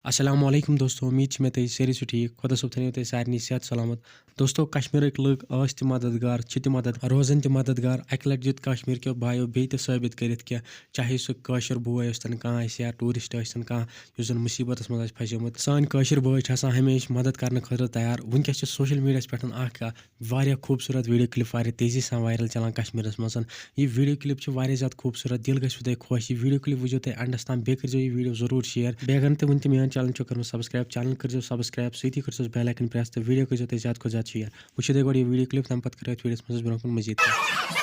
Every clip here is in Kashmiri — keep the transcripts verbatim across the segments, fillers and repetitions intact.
السلام علیکم دوستو، امید چھِ مےٚ تُہۍ سٲری چھِو ٹھیٖک۔ خۄدا صٲب تھٲینو تۄہہِ سارنٕے صحت سلامت۔ دوستو، کشمیرٕکۍ لُکھ ٲسۍ تہِ مددگار، چھِ تہِ مدد، روزن تہِ مددگار۔ اکہِ لٹہِ دیُت کشمیر کیو بایو بیٚیہِ تہِ ثٲبت کٔرِتھ کہِ چاہے سُہ کٲشُر بوے ٲسۍتن کانٛہہ آسہِ یا ٹوٗرسٹ ٲسۍتن کانٛہہ یُس زن مُصیبتس منٛز آسہِ پھسیومُت، سٲنۍ کٲشِر بٲے چھِ آسان ہمیشہِ مدد کرنہٕ خٲطرٕ تیار۔ وٕنکیٚس چھِ سوشل میڈیاہس پٮ۪ٹھ اکھ واریاہ خوٗبصوٗرت ویٖڈیو کلپ واریاہ تیزی سان وایرل چلان کشمیرس منٛز۔ یہِ ویٖڈیو کلپ چھِ واریاہ زیادٕ خوٗبصوٗرت، دِل گژھِوٕ تۄہہِ خۄش۔ یہِ ویٖڈیو کلپ وٕچھزیو تُہۍ اینڈس تام، بیٚیہِ کٔرزیو یہِ ویٖڈیو ضروٗر شیئر۔ بیٚیہِ اگر نہٕ تُہۍ وٕنہِ تہِ میون چینل چھُو کٔرمٕژ سبسکرایب، چینل کٔرزیو سبسکرایب، سۭتی کٔرزیو بیل آیکن پریس تہٕ ویٖڈیو کٔرزیو تُہۍ زیادٕ کھۄتہٕ زیادٕ شیئر۔ وٕچھِو تُہۍ گۄڈٕ یہِ ویٖڈیو کلپ، تَمہِ پتہٕ کَرو أتھۍ ویٖڈیوَس منٛز برٛونٛہہ کُن مٔزیٖد کَتھ۔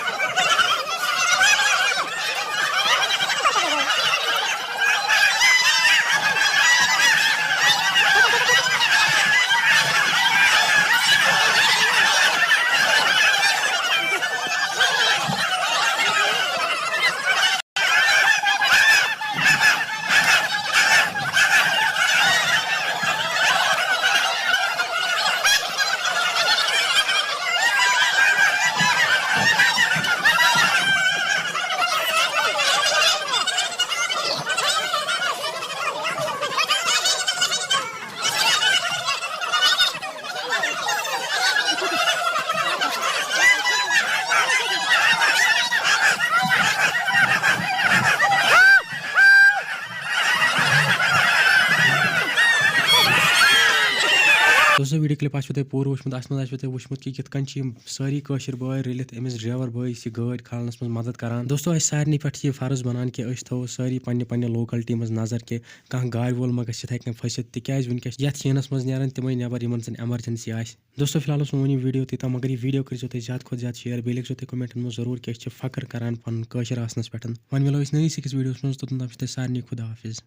دوستو، ویٖڈیو کلپ آسِوٕ تۄہہِ پوٗرٕ وٕچھمُت، اَتھ منٛز آسِوٕ تۄہہِ وٕچھمُت کہِ کِتھ کٔنۍ چھِ یِم سٲری کٲشِر بٲے رٔلِتھ أمِس ڈرایور بٲے یہِ گٲڑۍ کھالنَس منٛز مدد کران۔ دوستو، اَسہِ سارنٕے پٮ۪ٹھ چھِ یہِ فرض بنان کہِ أسۍ تھاوو سٲری پننہِ پننہِ لوکلٹی منٛز نظر کہِ کانٛہہ گاڑِ وول ما گژھِ یِتھَے کٔنۍ پھٔسِتھ، تِکیٛازِ وٕنکیٚس یَتھ شیٖنَس منٛز نیرَن تِمَے نٮ۪بر یِمَن زَن ایمرجنسی آسہِ۔ دوستو، فی الحال اوس میون یہِ ویٖڈیو تیوٗتاہ، مگر یہِ ویٖڈیو کٔرۍزیو تُہۍ زیادٕ کھۄتہٕ زیادٕ شیئر، بیٚیہِ لیکھزیو تُہۍ کمنٹَن منٛز ضروٗر کہِ أسۍ چھِ فخر کران پَنُن کٲشُر آسنَس پٮ۪ٹھ۔ وۄنۍ مِلو أسۍ نٔیِس أکِس ویٖڈیوَس منٛز، توٚتام چھِ تۄہہِ سارنٕے خدا حافظ۔